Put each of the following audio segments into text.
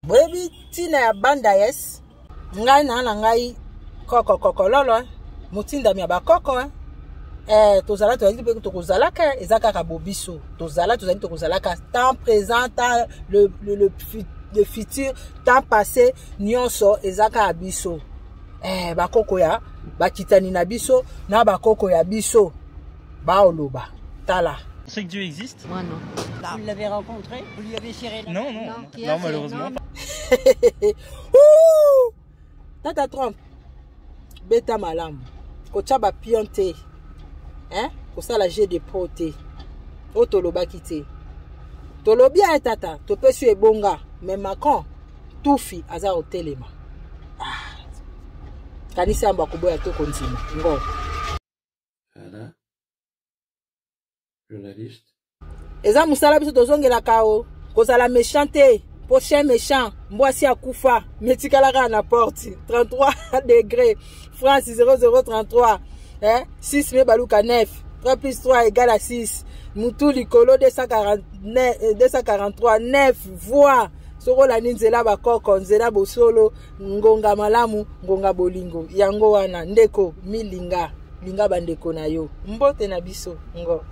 Boyebi ntina ya banda yes? Ngai na na ngai koko kokololo motindami ya bakoko eh. Eh, tozala tozali mpe tokozalaka eza kaka bobiso tozala tozali tokozalaka temps présent temps le, le, le, le futur temps passé nyonso eza kaka biso eh, bakoko ya bakitani na biso na bakoko ya biso baoloba tala Vous pensez que Dieu existe? Moi non. Vous l'avez rencontré? Vous lui avez serré la Non, non, Non, qui non, a malheureusement non. pas. Ouh! Tata Trump, beta malamu. Kotia ba pion te. Hein? Kosala jeu de pro te. Oyo tolobaki te. Tolobi aye tata, topesi yo ebonga, mais Macron tufi aza kotelema. Ah. Kanisa yambo akoboya to kondima. Ngo. Voilà. Journaliste. Eza musala biso tozongelaka o kozala méchant te po chien méchant mbwa si akufa metikala kaka na porte 33 degré France 0033 eh 6 me baluka 9 3 plus 3 égale à 6 mutu likolo 249 243 9 voix soki olandi nzela bakoko nzela bosolo ngonga malamu ngonga bolingo yango wana ndeko milinga linga bandeko na yo mbote na biso ngo.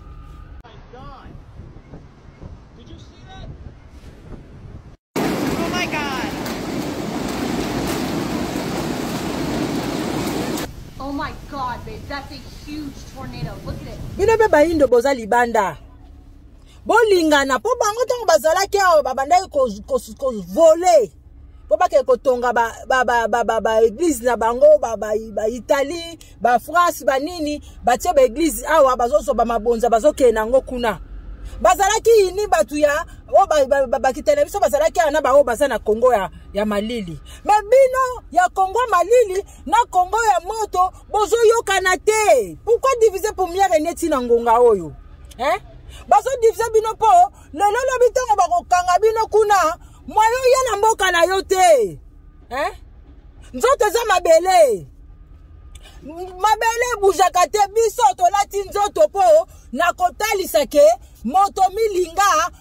Oh my God. Oh my God, babe, that's a huge tornado. Look at it. Bino mpe bayindo boza libanda bolingana mpo bango ntango bazalaki awa babandaki kovole mpo bakende kotonga baeglize na bango baitalie bafrance banini batie baeglize awa bazozwa bamabonza bazokende na yango kuna bazalaki ini bato ya oyo bakitani na biso bazalaki awa na baoyo baza na kongo ya, ya malili me bino ya kongo malili na kongo ya moto bozoyokana te. Pourquoi diviser pour mieux régner ntina ngonga oyo eh? Bazodivise bino mpo lelo lobi ntango bakokanga bino kuna mwayo oya na mboka na yo te eh? Nzoto eza mabele, mabele ebujaka te. Biso tolati nzoto mpo na kotalisa ke moto milinga.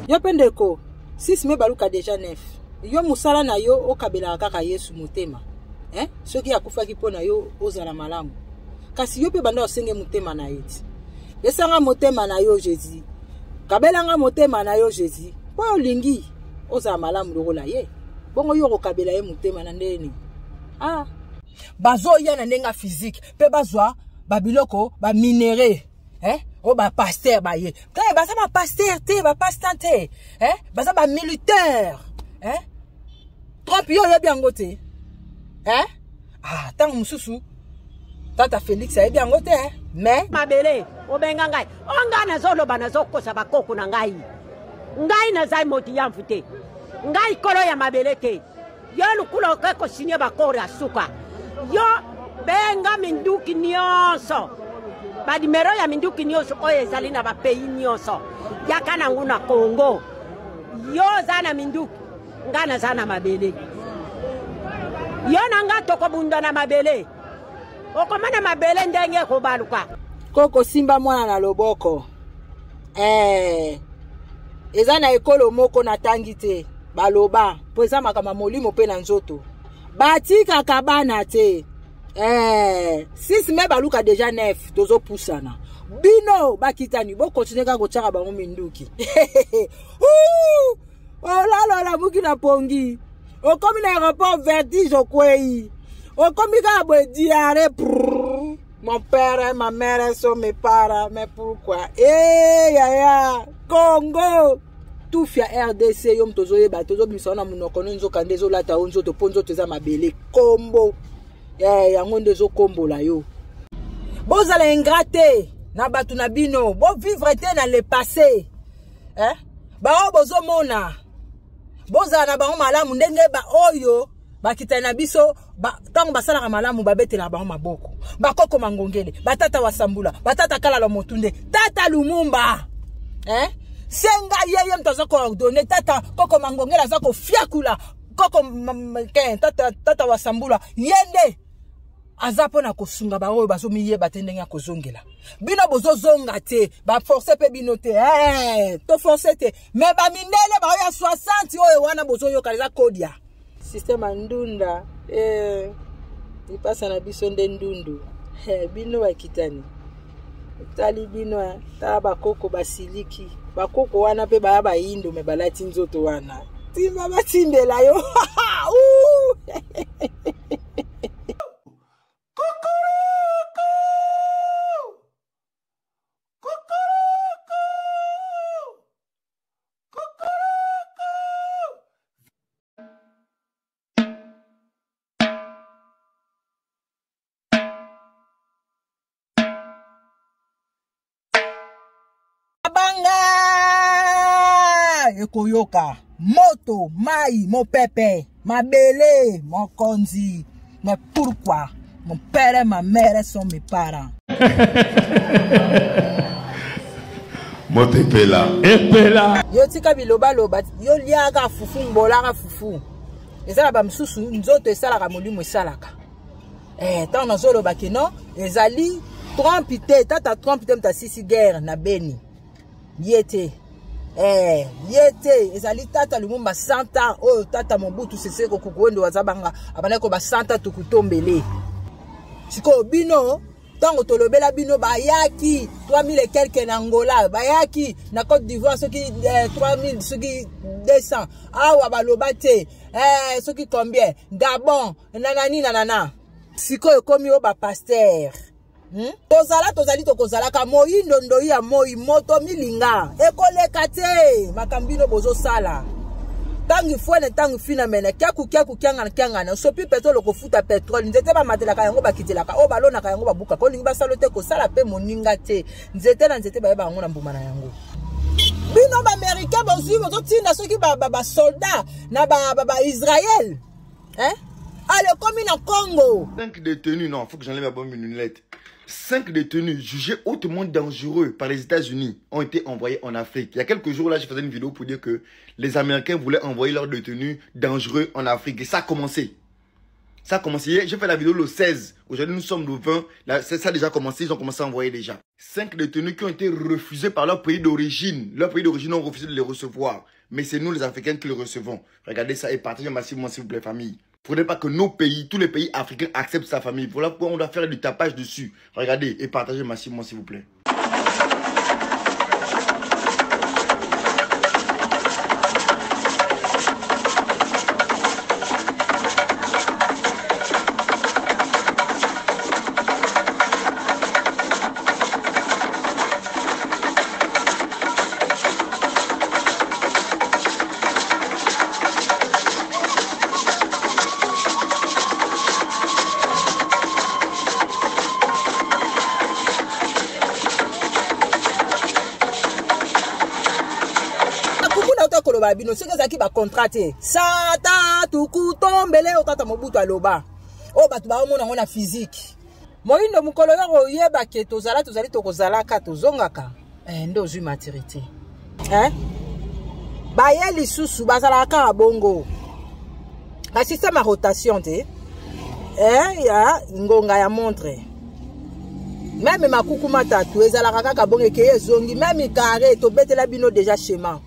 Yo mpe ndeko 6 me baluka deja 9 yo mosala na yo okabelaka kaka Yesu motema eh? Soki akufaki mpo na yo ozala malamu, kasi yo mpe banda osenge motema na ye ti pesanga motema na yo Jésus, kabelanga motema na yo Jésus, mpo olingi ozala malamu lokola ye. Bongo yo okokabela ye motema na ndenge nini? Ah, bazoya na ndenge ya physique mpe bazwa babiloko baminere eh? Oyo bapaster baye te, baza bapaster te, bapastan te eh? Baza bamilitaire eh? Trump yo oyebi yango te eh? Ah, ntango mosusu tata Félix ayebi yango te eh? Mais mabele obenga ngai o ngai nazoloba nazokosa bakoko na ngai. Ngai nazai moti ya mfu te, ngai kolo ya mabele te. Yo lukula oke kosinye bakoro ya suka. Yo benga minduki nyonso, banimero ya minduki nyonso oyo ezali na bapays nyonso, yaka nango na Congo. Yo oza na minduki, ngai naza na mabele. Yo na ngai tokobunda na mabele. Okomona mabele ndenge ekobaluka. Koko simba mwana na loboko eh, eza na ekolo moko natangi te baloba mpo eza makambo ya molimo mpe na nzoto batikaka bana te eh, 6 me baluka deja 9 tozopusana bino bakitani bokontinue kaka kotiaka bango minduki. Olala olamuki na pongi, okomi na aéroport vertige, okwei, okomi kaka boye diarrhée. Mon père, ma mère sont mes parents, mais pourquoi? Eh yaya, Congo tufi ya RDC yo moto ozoyeba tozobimisa wana monoko no nzoka nde ezolata yo nzoto mpo nzoto eza mabele kombo eh, yango nde ezokombola yo. Bozala ingrat te na bato na bino, bovivre te na le passé eh? Baoyo bozomona bozala na bango malamu ndenge baoyo bakitani na biso ntango basalaka malamu babetelaka bango maboko. Bakoko mangongele, batata wasambula, batata kalala motunde, tata Lumumba eh? Senga ye ye moto aza koordonne tata koko mangongele aza kofiakula koko tata, tata wasambula ye nde Aza mpo na kosunga baoyo bazomiyeba te ndenge ya kozongela. Bino bozozonga te, baforce mpe bino te. Hey, toforce te. Me bamindele baoyo ya 60 oyo wana bozoyoka eza kodia. Système ya ndunda. Lipasa na biso nde ndundu. Bino bakitani. Tali bino, tala bakoko basiliki. Bakoko wana pe baya bayindo me balati nzoto wana. Timba batimbela yo. Banga ekoyoka moto, mai, mopepe, mabele, mokonzi. Mais pourquoi mon père et ma mère sont mes parents? Moto epela. Epela. Yo tika biloba loba, yo liaka fufu, mbolaka fufu. Eza na ba misusu nzoto esalaka, molimo esalaka. Tango nazoloba ke non, ezali Trump te, tata Trump te moto asisi guerre na Beni. Ye te. Ye te, ezali tata Lumumba 100 ans oyo tata Mobutu Sese Seko Kuku Wendo azabanga abandaki koba 100 ans tukutombele. Sikoyo bino tango tolobela bino bayaki 3000 et quelques na Angola, bayaki na Côte d'Ivoire soki 3000 soki 200. Awa baloba te, soki combien? Gabon, nanani nanana. Sikoyo ekomi oyo ba pasteur. Tozala tozali tokozalaka moyindo ndoi ya moi moto milinga ekoleka te makambo bino bozosala. Tangi fwene tangi fina mene kiaku kiaku kiangana kiangana sopi petrole kofuta petrole nzete bamatelaka yango bakitelaka oyo balonaka yango babukaka olingi basalo te kosala pe moninga te nzete na nzete bayeba yango na mbuma na yango. Bino ba américain bozwi bozotinda soki ba soldat na ba Israël. Hein? Allez, comme na Congo. 5 détenus, non, faut que j'enlève ma bonne lunette. 5 détenus jugés hautement dangereux par les États-Unis ont été envoyés en Afrique. Il y a quelques jours, là, je faisais une vidéo pour dire que les Américains voulaient envoyer leurs détenus dangereux en Afrique. Et ça a commencé. Ça a commencé. J'ai fait la vidéo le 16. Aujourd'hui, nous sommes le 20. Là, ça a déjà commencé. Ils ont commencé à envoyer déjà. 5 détenus qui ont été refusés par leur pays d'origine. Leur pays d'origine ont refusé de les recevoir. Mais c'est nous, les Africains, qui les recevons. Regardez ça et partagez massivement, s'il vous plaît, famille. Il ne faudrait pas que nos pays, tous les pays africains acceptent sa famille. Voilà pourquoi on doit faire du tapage dessus. Regardez et partagez massivement, s'il vous plaît. Koloba bino soki ezalaki ba contrat te satan tukutombele oyo tata Mobutu aloba oyo bato baomona yango na physique moyindo mokolo yo koyeba ke tozala tozali tokozalaka tozongaka nde ozwi maturité baye lisusu bazalaka kaka bongo ba système ya rotation te ya ngonga ya montre meme makuku matatu ezalaka kaka bongo ekeye ezongi meme carré tobetela bino déjà schéma.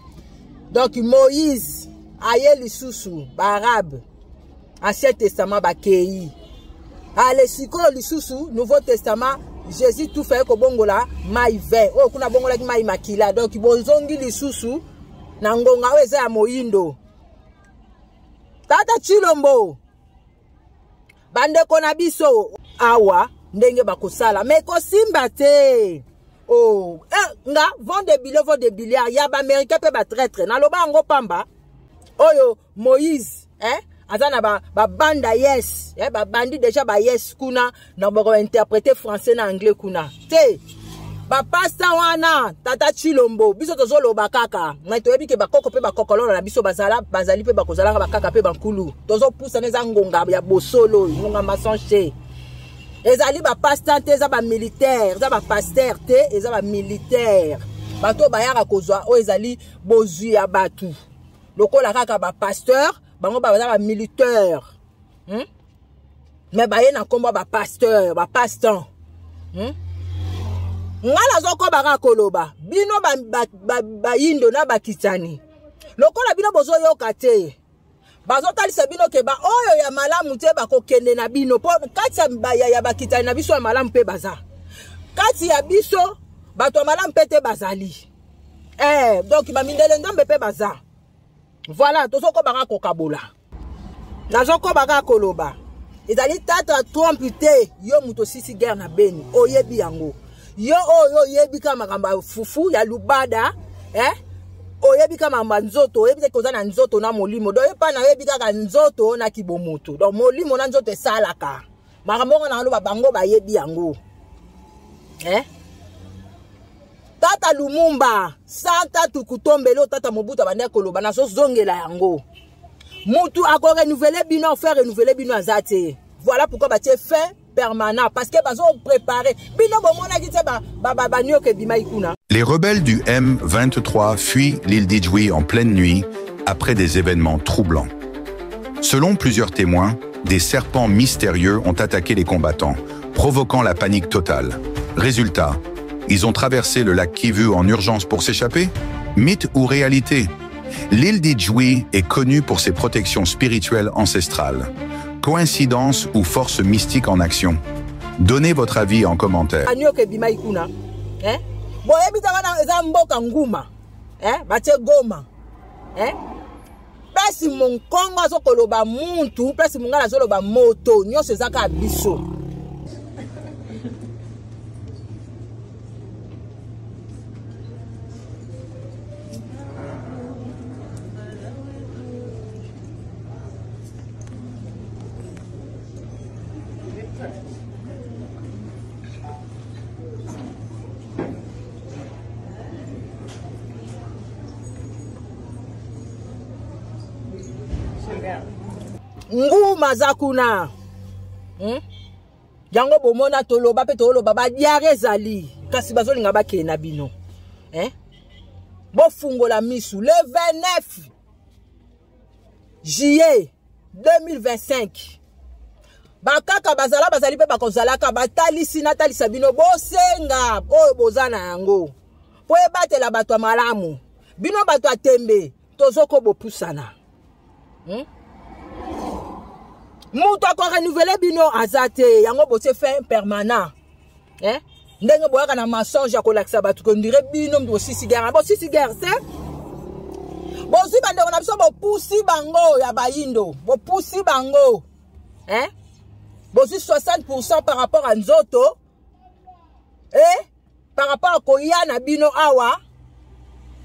Donc Moïse aye lisusu ba arabe Ancien Testament bakei ale sikoyo lisusu Nouveau Testament Jésus tout fait kobongola mai vin oyo kuna bongolaki mai makila. Donc bozongi lisusu na ngonga oyo eza ya moyindo. Tata Tshilombo bandeko na biso awa ndenge bakosala mais kosimba te. Oh, nga vent de billet, vent de billiard ya ba américain pe ba traître. Naloba yango pamba. Oyo Moïse, aza na ba banda yes, ba bandi déjà ba yes kuna na bako interpréter français na anglais kuna. Te ba pasta wana tata Tshilombo biso tozoloba kaka. Ngai toyebi ke bakoko pe bakokololo na biso bazala bazali pe bakozalaka bakaka pe bankulu. Tozopusa neza ngonga ya bosolo, ngonga mensonge. Ezali ba pasteur te, eza ba militaire, eza ba pasteur te, eza ba militaire. Bato bayaka kozwa oyo ezali bozwi ya bato. Lokola kaka ba pasteur, bango baza ba militaire. Me baye na nkombo ya bapasteur, bapastan. Ngai nazokoba kaka koloba bino bayindo ba, ba, ba na bakitani lokola bino bozoyoka te, bazotalisa bino ke baoyo ya malamu te bakokende na bino, mpo kati ya, ya bakitani na biso ya malamu mpe baza kati ya biso, bato ya malamu mpe te bazali. Donc bamindele nzambe mpe baza. Voilà, tozokoba kaka kokabola, nazokoba kaka koloba ezali tata Trump te. Yo moto osisi guerre na Beni, oyebi yango. Yo oyo oyebi kaka makambo ya fufu ya lubada, eh? Oyebi kaka makambo ya nzoto, oyebi te koza na nzoto na molimo. Donc epa nayebi kaka nzoto na kibomoto, donc molimo na nzoto esalaka makambo ngo na aloba, bango bayebi yango, eh? Tata Lumumba santa tukutombele oyo tata Mobutu abandaki koloba, nazozongela yango. Mutu akorenouveler bino, faire renouveler bino aza te. Voilà pourquoi batie fin permanent, parce que bazo préparer bino. Bomonaki te banioka ebimaki kuna. Les rebelles du M23 fuient l'île d'Idjwi en pleine nuit après des événements troublants. Selon plusieurs témoins, des serpents mystérieux ont attaqué les combattants, provoquant la panique totale. Résultat, ils ont traversé le lac Kivu en urgence pour s'échapper. Mythe ou réalité? L'île d'Idjwi est connue pour ses protections spirituelles ancestrales. Coïncidence ou force mystique en action? Donnez votre avis en commentaire. Banioka ebimaki kuna, eh? Boyebi ta wana eza mboka nguma, eh? Batie Goma, eh? Place monkongo azokoloba muntu, place mongala azoloba moto, nyonso eza kaka biso. Nguma aza kuna, Yango bomona toloba mpe toloba, badiare ezali, kasi bazolinga bakende na bino, eh? Bofungola misu. Le 29 juillet 2025, bakaka bazala, bazali mpe bakozalaka. Batalisi, natalisa bino, bosenga oyo boza na yango mpo ebatela bato ya malamu. Bino bato ya tembe, tozoko bopusana, Moto akorenouveler bino aza te. Yango botie fin permanent, eh? Ndenge boyaka na mensonge ya kolakisa bato kondire bino moto bosisi guerre, bosisi guerre te. Bozwi bandeko na biso, bopusi bango ya bayindo, bopusi bango, eh? Bozwi 60 par rapport à nzoto, eh? Par rapport à koya na bino awa,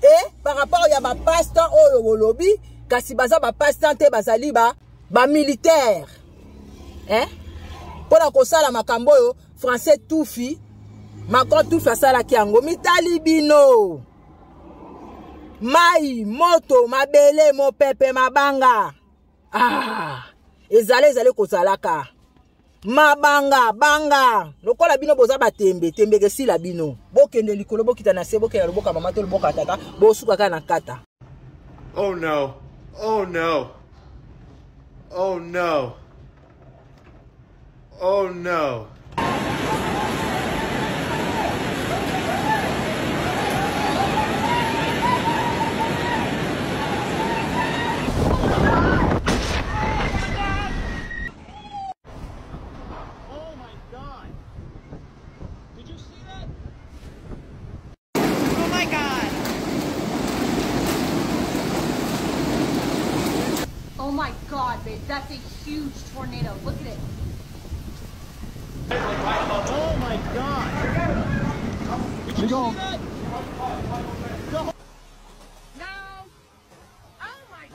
eh? Par rapport ya bapasteur oyo bolobi, kasi baza bapasteur te, bazali ba bamilitaire, eh? Mpona kosala makambo oyo Français tufi Macron tufi asalaki yango. Mitali bino mai, moto, mabele, mopepe, mabanga. Ah, ezali ezali kozalaka mabanga banga lokola bino boza batembe tembeke esila bino. Bokende likolo, bokita na se, bokende loboka mama to loboka tata, bosuka kaka na kata. Oh no. Oh no. Oh no. Oh no. Oh my God. Did you see that? Oh my God. Oh my God, babe, that's a huge tornado. Look at it. Oh my God. Did you see that? No. Oh my.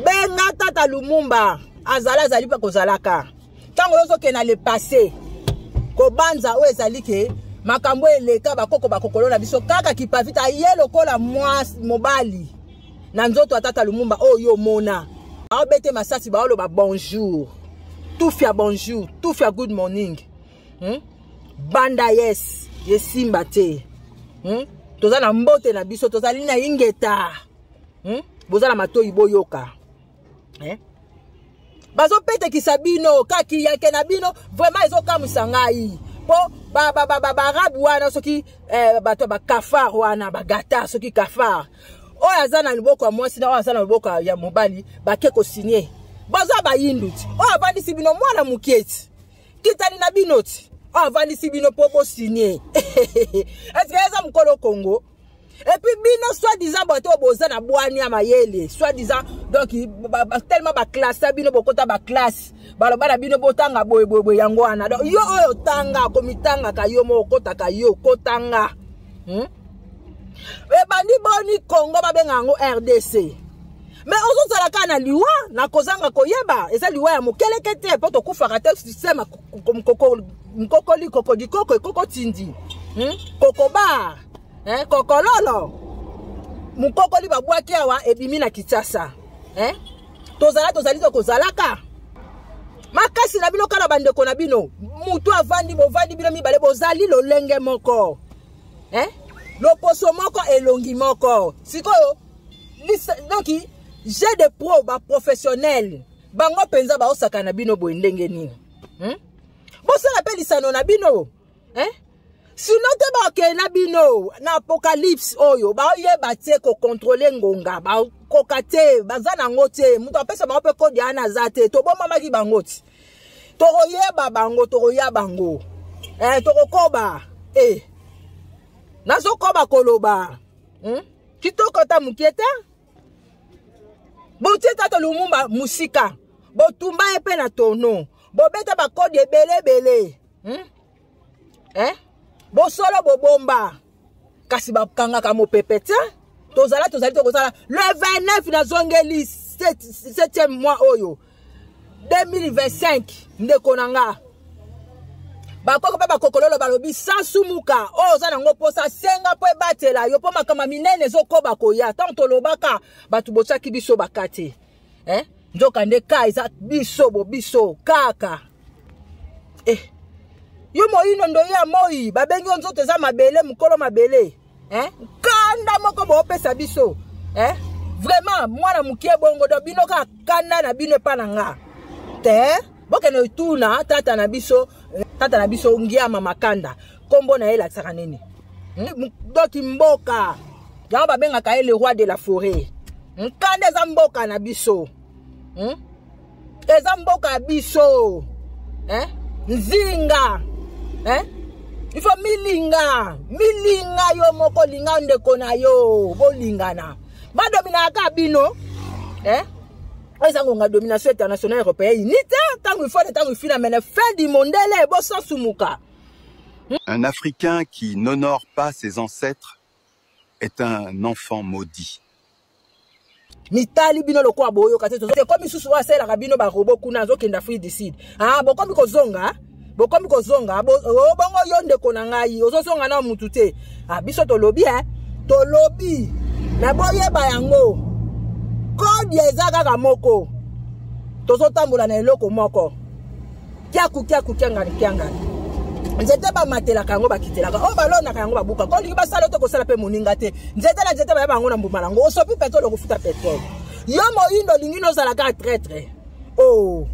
Benga tata Lumumba azala, azali mpe kozalaka. Ntango oyo ozokende na le passé, kobanza oyo ezali ke makambo eleka, bakoko bakokolo na biso kaka kipavita aye lokola mwa mobali. Na nzoto ya tata Lumumba oyo yo omona. Baobete masasi baoloba bonjour. Tufia bonjour, tufia good morning. Banda yes, yesimba te. Toza na mbote na biso, tozali na ingeta. Boza na matoyi boyoka. Eh? Bazopetekisa bino kaki yake na bino vraiment ezokamwisa ngai po baarabe wana soki eh, bato ya bakafar wana bagata soki kafar oyo aza na loboko ya mwasi na oyo aza na loboko ya mobali bake kosigne baza bayindu ti oyo avandisi bino mwana mokie ti kitani na bino ti oyo avandisi bino mpo bosigne eske eza mokolo Kongo? Et puis bino soi-disant bato oyo boza na bwani ya mayele soi-disant donc tellement baklasse bino bokota baklasse baloba na bino botanga boye boye boye yango wana donc yo oyo otanga komitangaka yo moko okotaka yo kotanga Ebandi boni Congo babenga yango RDC mais ozozala kaka na liwa na kozanga koyeba eza liwa ya mokeleke te mpo tokufaka te systeme mokokoli kokodikoko ekokotindi kokobar eh, kokololo mokokoli babwaki awa ebimi na Kinshasa eh? Tozala tozali tokozalaka makasi na bino kala bandeko na bino mutu avandi bovandi bino mibale bozali lolenge moko eh? Loposo moko elongi moko sikoyo donc jeu de pro baprofessionnel bango mpenza baosaka na bino boye ndenge nini Bosala mpe lisano na bino eh? Sino te bakokende na bino na apocalypse oyo baoyeba te kokontrole ngonga bakoka te baza nango te moto apesa bango mpe kode wana aza te tobomamaki bango ti tokoyeba bango tokoya bango eh, tokokoba eh. Nazokoba koloba Kitoko ata mokie te botie tata Lumumba mosika botumba ye mpe na tono bobeta bakode ebele ebele Eh? Bosolo bobomba kasi bakangaka mopepe te tozala tozali tokozala le 29 nazongeli 7e mois oyo 2025 ndeko na nga bakoko mpe bakokololo balobi sasumuka oyo oza nango mposa senga mpo ebatela yo mpo makambo minene ezokoba koya ntango tolobaka bato botiaki biso bakati eh? Nzoka nde ka eza biso bo biso kaka eh. Yo moyino ndoyi ya moi babengi yo nzoto eza mabele mokolo mabele eh? Kanda moko boopesa biso eh? Vraiment mwana mokie bongo do bino kaka kanda na bino epa na nga te bokende tuna tata na biso tata na biso Ngiama Makanda nkombo na ye elakisaka nini Doki mboka yango babengaka ye le roi de la forêt nkanda eza mboka na biso Eza mboka ya biso eh? Nzinga eh? Il faut milinga milinga yo moko linga ndeko na yo bolingana badominaka kaka bino eh? Eza ngonga domination internationale européenne ni te ntango ifone ntango ifina mene fin du mondele bosasumuka. Un Africain qui n'honore pas ses ancêtres est un enfant maudit. Mitali bino lokola boyoka te ekomi susu oyo asalelaka bino barobo kuna azokende Afrique du Sud ah, bokomi kozonga bokomi kozonga oh, bongo yo ndeko na ngai ozozonga na mutu te ah, biso tolobi eh? Tolobi me boyeba yango kode eza kaka moko tozotambola na eloko moko kiaku kiaku kiangani kiangani nzete bamatelaka yango bakitelaka oyo balonaka yango babuka kolingi basala to kosala mpe moninga te nzete na nzete bayeba yango na mbuma nango osopi petrole okofuta petrole yo moyindo olingi nozala kaka traitre o oh.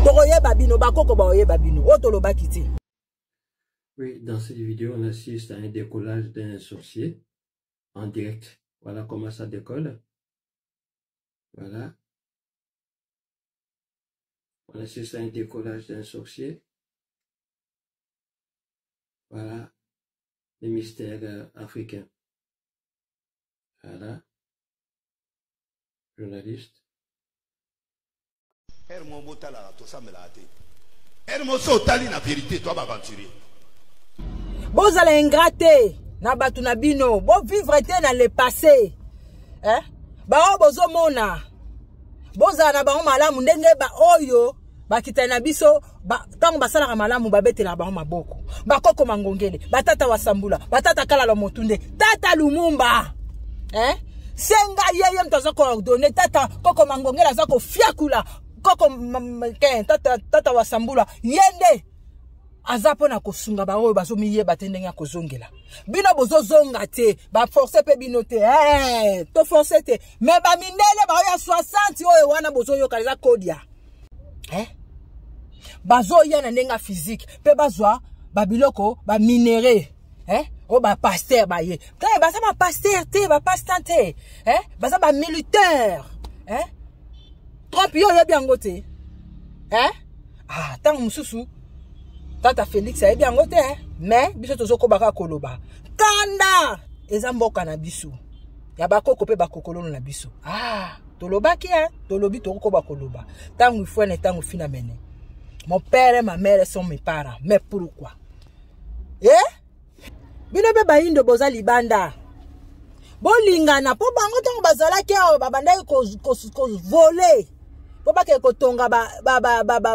Tokoyeba bino bakoko baoyeba bino oyo tolobaki te. Oui, dans cette vidéo, on assiste à un décollage d'un sorcier en direct. Voilà comment ça décolle. Voilà. On assiste à un décollage d'un sorcier. Voilà les mystères africains. Voilà. Journaliste. Ere moko botalaka tosambelaka te ere moko so otali na vérité to baaventurier. Bozala ingrat te na bato na bino bovivre te na le passé eh? Baoyo bozomona bozala na bango malamu ndenge baoyo bakitani na biso ntango basalaka malamu babetelaka bango maboko bakoko mangongele batata wasambula batata kalala motunde tata Lumumba eh? Senga ye, ye moto aza koordonne. Tata koko Mangongela aza kofiakula koko tata, tata Wasambula, ye nde aza mpo na kosunga baoyo bazomiyeba te ndenge ya kozongela. Bino bozozonga te, baforce mpe bino te. Hey, eh, toforce te, me bamindele baoya 60 oyo wana bozoyoka eza kodia, eh? Bazoya na ndenge ya physique mpe bazwa babiloko, baminere, eh? Oyo bapaster baye te, baza bapaster te, bapastan te, eh? Baza bamilitaire, eh? Trump, yo oyebi yango te, eh? Ah, ntango mosusu tata Félix ayebi yango te, eh? Mais biso tozokoba kaka koloba. Kanda eza mboka na biso ya bakoko mpe bakokolono na biso. Ah, tolobaki, eh? Tolobi, tokokoba koloba ntango ifwene, ntango fina mene. Mon père et ma mère sont mes parents, mais pourquoi, eh? Bino mpe bayindo boza libanda, bolingana, mpo bango ntango bazalaki awa babandaki kovole mpo bakende kotonga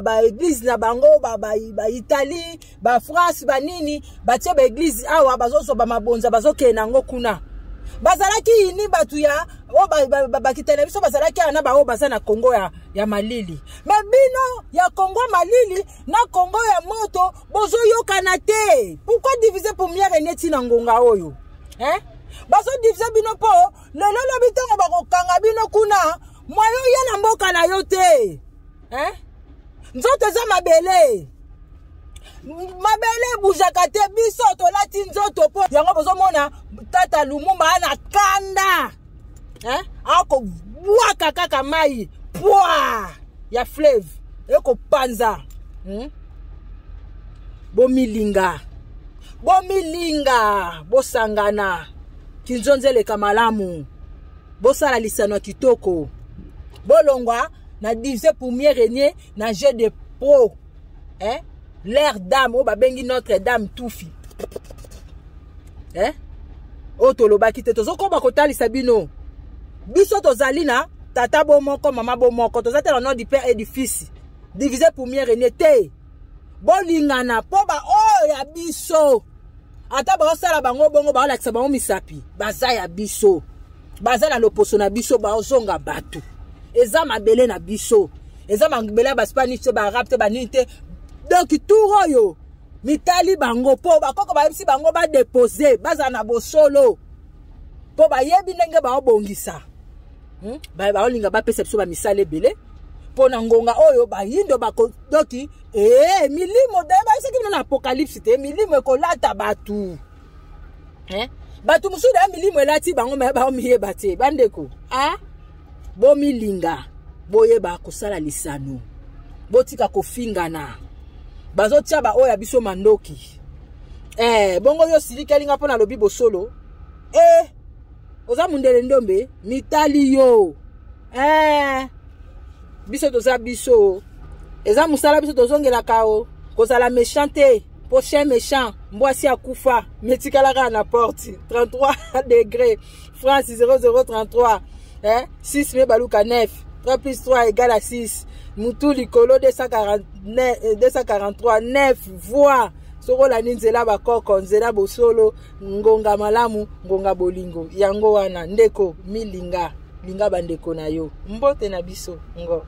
baeglize na bango, baItalie, baFrance, banini, batie baeglize awa, bazozwa bamabonza, bazokende yango kuna. Bazalaki ini bato ya oyo bakitani na biso bazalaki awa na baoyo baza na Kongo ya malili. Me bino ya Kongo malili na Kongo ya moto bozoyokana te. Pourquoi diviser pour mieux régner? Ntina ngonga oyo, eh? Bazodivise bino mpo lelo lobi ntango bakokanga bino kuna, mwayo oya na mboka na yo te, eh? Nzoto eza mabele, mabele ebujaka te. Biso tolati nzoto mpo yango bozomona tata Lumumba na kanda, eh? Akobwaka kaka mai pwa ya fleuve ekopanza, Bomilinga, bomilinga, bosangana, kinzonzi eleka malamu, bosala lisano ya kitoko, bolongwa na diviser pour mieux régner, na jeu de pro, eh? L'air dame oyo babengi Notre Dame Tufi, eh? Oyo tolobaki te, tozokoba kotalisa bino. Biso tozali na tata bo moko, mama bo moko, toza te na nom du Père et du Fils divisé pour mieux régner te. Bolingana mpo baoyo ya biso, ata baosala bango bongo, baolakisa bango misapi, baza ya biso, baza na loposo na biso, baozonga bato. Eza mabele na biso, eza mabele ya baspanish te, baarabe te, banini te. Donc tour oyo mitali bango, mpo bakoko bayebisi bango badepose, bazala na bosolo, mpo bayebi ndenge baobongisa, Baolinga bapesa biso bamisala ebele mpo na ngonga oyo bayindo bakodoki. Ee, milimo bayebisaki bino na Apocalypse te, milimo ekolata bato, eh? Bato mosusu daya milimo elati bango, me baomiyeba te. Bandeko, a bomilinga, boyeba kosala lisano, botika kofingana. Bazotia baoyo ya biso mandoki, eh, bongo yo silikeli nga mpo nalobi bosolo. Eh, oza mundele ndombe, mitali yo, eh, biso toza biso, eza mosala biso tozongelaka o kozala méchant te, mpo chien méchant, mbwasi akufa metikala kaka na porte. 33 degré France 0033, eh? 6 me baluka 9, 3 plus 3 égale à 6. Mutu likolo 249, 243 9 voix. Soki olandi nzela bakoko, nzela bosolo, ngonga malamu, ngonga bolingo, yango wana. Ndeko, milinga, linga bandeko na yo. Mbote na biso ngo.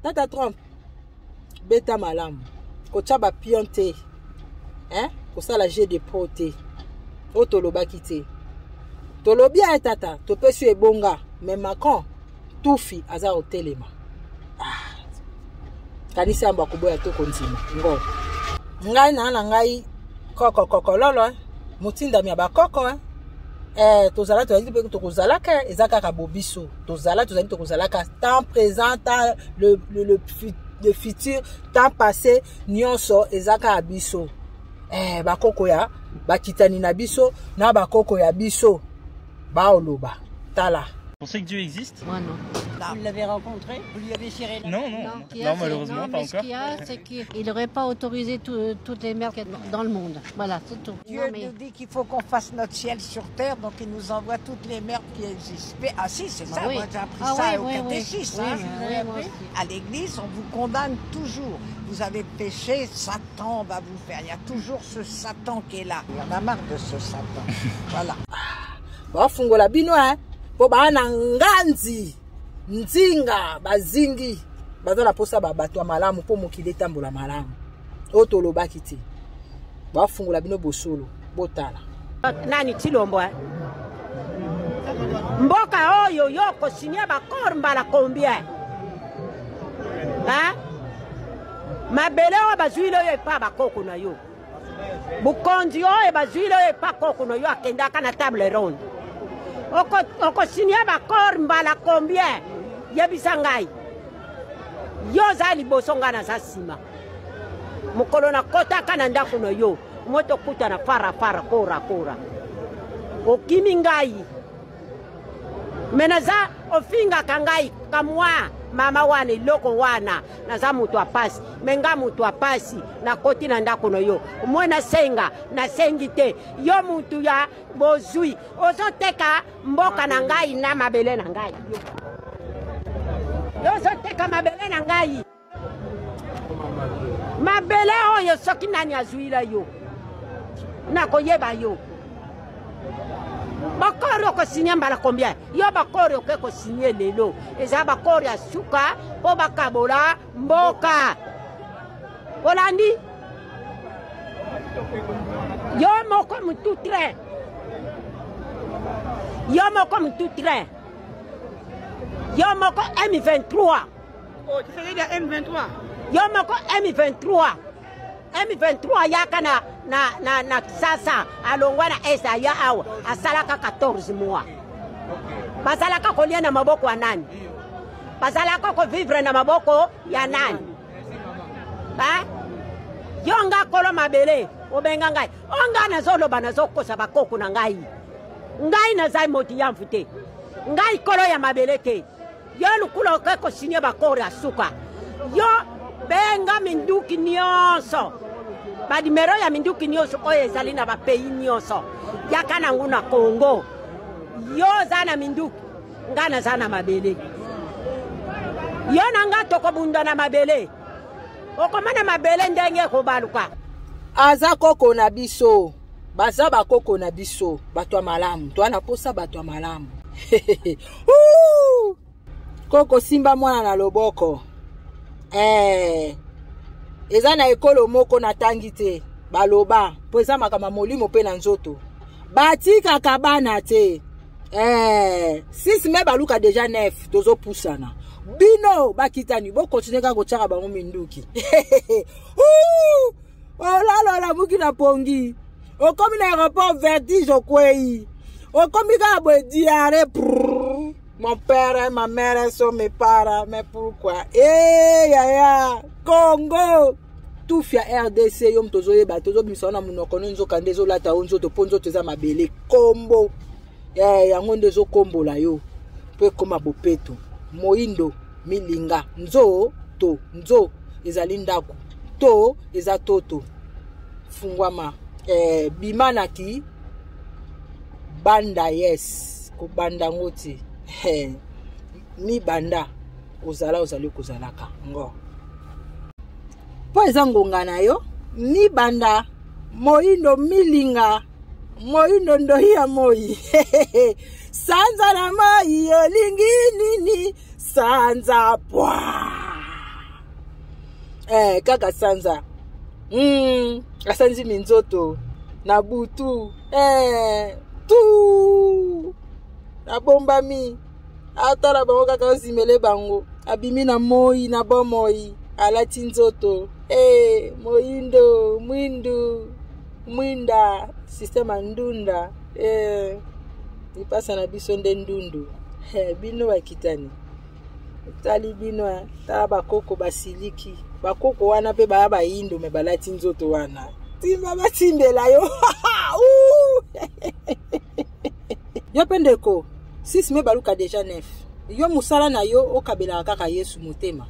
Tata Trump, beta malamu, kotya bapion te, hein? Kosala jeu de pro te. Oyo tolobaki te, tolobi aye tata, topesi yo ebonga. Mais Macron tufi aza kotelema. Ah. Kanisi yambo akoboya to kondima ngo. Ngai na ngai koko kokololo, eh? Motindami ya bakoko, eh? Eh, tozala, tozali mpe tokozalaka. Eza kaka bobiso, tozala, tozali, tokozalaka, temps présent, temps le futur, temps passé, nyonso eza kaka biso, eh, bakoko ya bakitani na biso na bakoko ya biso baoloba. Tala. Pensez que Dieu existe? Moi non. Vous l'avez rencontré? Vous lui avez serré la Non, non, Non, non, non, malheureusement, non, pas mais ce encore. qu'il y a, c'est qu'il n'aurait pas autorisé toutes les merdes dans le monde. Voilà, c'est tout. Dieu Non, mais- nous dit qu'il faut qu'on fasse notre ciel sur terre, donc il nous envoie toutes les merdes qui existent. Mais, ah si, c'est Bah ça, oui. moi j'ai appris Ah ça oui, au oui, oui. catéchisme. Oui, hein. mais oui, moi aussi. À l'église, on vous condamne toujours. Vous avez péché, Satan va vous faire. Il y a toujours ce Satan qui est là. Il y en a marre de ce Satan. Voilà. Bafungola bino hein, po baa na nganzi nzinga bazingi baza na posa ba bato ya malamu mpo mokili etambola malamu. Oyo tolobaki te, bafungola bino bosolo botala. Nani Tshilombo, eh? Mboka oyo yo kosigner bakor mbala combien? Hein? Mabele oyo bazwile oyo epa bakoko na yo. Bokonzi oyo bazwile oyo epa koko na yo akendaka na table ronde. Oko signer bakor mbala combien? Yebisa ngai. Yo oza liboso, ngai naza nsima. Mokolo nakotaka na ndako na yo, moto kutana fara fara kora kora. Okimi ngai. Me naza ofingaka ngai kamwa mama wana eloko wana naza moto ya pasi, me nga moto ya pasi nakoti na ndako na yo, mwe nasenga nasengi te, yo motu ya bozwi ozoteka mboka na ngai na mabele na ngai, yo ozoteka mabele na ngai, mabele oyo soki nani azwila yo nakoyeba yo. Bakori okosigne mbala combien? Yo bakori oke kosigne lelo eza bakori ya suka mpo bakabola mboka. Olandi yo moko mutu train, yo moko mutu train, yo moko M23. Oh, tu faisais de M23. Yo moko M23. M23 yaka na Kisasa alongwa na Est aya awa asalaka 14 mois. Bazalaka kolia na maboko ya nani? Bazalaka ko vivre na maboko ya nani? Ha? Yo nga kolo mabele obenga ngai. O nga nazoloba nazokosa bakoko na ngai. Ngai nazai moti ya mfute. Ngai kolo ya mabele te. Yo lukula oke kosigner bakor ya suka. Yo benga minduki nyonso. Ba numéro ya minduki nyonso oyo ezali na ba pays nyonso. Yaka nangu na Congo. Yo oza na minduki, nga naza na mabele. Yo na nga tokobunda na mabele. Okomona mabele ndenge ekobaluka. Aza koko na biso. Baza bakoko na biso, bato ya malamu. Toa na posa bato ya malamu. Koko simba mwana na loboko. Eza na ekolo moko natangi te. Baloba po eza makambo ya molimo pe na nzoto. Batikaka bana te. 6 mai baluka déjà 9 tozopusana. Bino bakitani bo continuer kaka kotiaka bango minduki. Olala olamuki na pongi. Okomi na aéroport vertige okwei. Okomi kaka boye diarrhée. Mon père, ma mère sont mes parents, mais pourquoi? Eh yaya, Congo. Tout ya RDC yo moto ozoyeba te, ozobimisa wana monoko no nzoka nde ezolata yo nzoto mpo nzoto eza mabele kombo. Yango nde ezokombola yo mpo ekóma bopeto. Moindo milinga nzo to nzo ezali ndako to eza toto fungwama. Bima na ki banda yes kobanda ngo te. Mi banda ozala ozali kozalaka ngo po eza ngonga na yo. Mi banda moindo milinga moindo ndoi ya moi. Sanza na moi olingi nini sanza pwa. Kaka sanza. Asanzi minzoto na butu. Tu abombami atala bango kaka ozimele bango abimi na moi na bomoi alati nzoto. Moindo mwindu mwinda système ndunda. Lipasa na biso nde ndundu. Bino bakitani tali bino tala bakoko basiliki bakoko wana pe baya bayindo me balati nzoto wana timba batimbela yo. Yo pe ndeko 6 me baluka deja 9. Yo mosala na yo okabelaka kaka Yesu motema.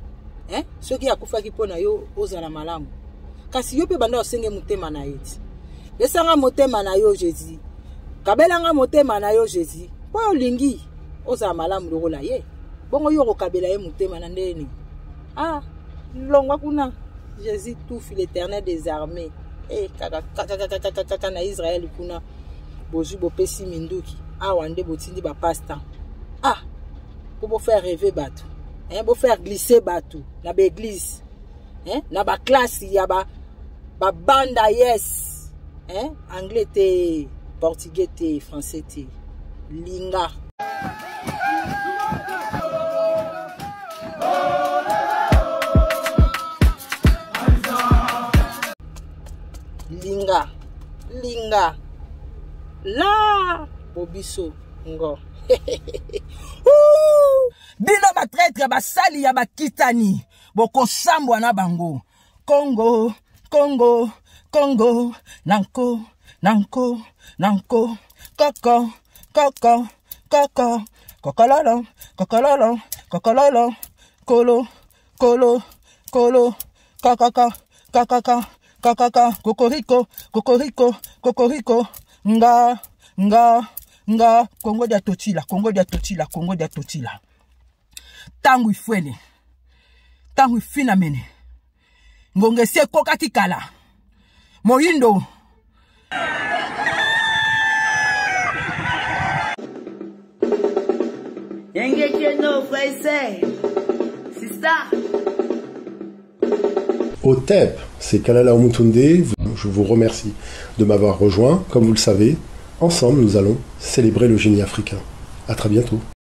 Eh? Soki akufaki mpo na yo ozala malamu. Kasi yo mpe banda osenge motema na ye ti. Pesanga motema na yo Jesus. Kabelanga motema na yo Jesus. Mpo olingi ozala malamu lokola ye. Bongo yo okokabela ye motema na ndenge nini? Ah, longwa kuna. Jésus tufi l'éternel des armées. Eh, kaka kaka kaka kaka kaka na Israël kuna. Bozwi bopesi minduki. Awa nde botindi ba pasta. Ah, po bo faire rêver bato. Hein, bo faire glisser bato na ba église. Hein, na ba classe ya ba ba banda yes. Hein, anglais te, portugais te, français te. Linga. Linga. Linga. La bobiso ngo. Bino ba traitre basali ya bakitani bokosambwa na bango. Congo, Congo, Congo, nanko, nanko, nanko, koko, koko, koko, kokololo, kokololo, kokololo, kolo, kolo, kolo, kokoko, kokoko, kokoko, kokoriko, kokoriko, kokoriko, nga, nga, nga, Congo dia totila, Congo dia totila, Congo dia totila. Tango ifwene, tango ifinamene, ngonga esi ekokaki kala, moyindo. Otep, c'est Kalala Omutunde. Je vous remercie de m'avoir rejoint. Comme vous le savez, ensemble, nous allons célébrer le génie africain. À très bientôt.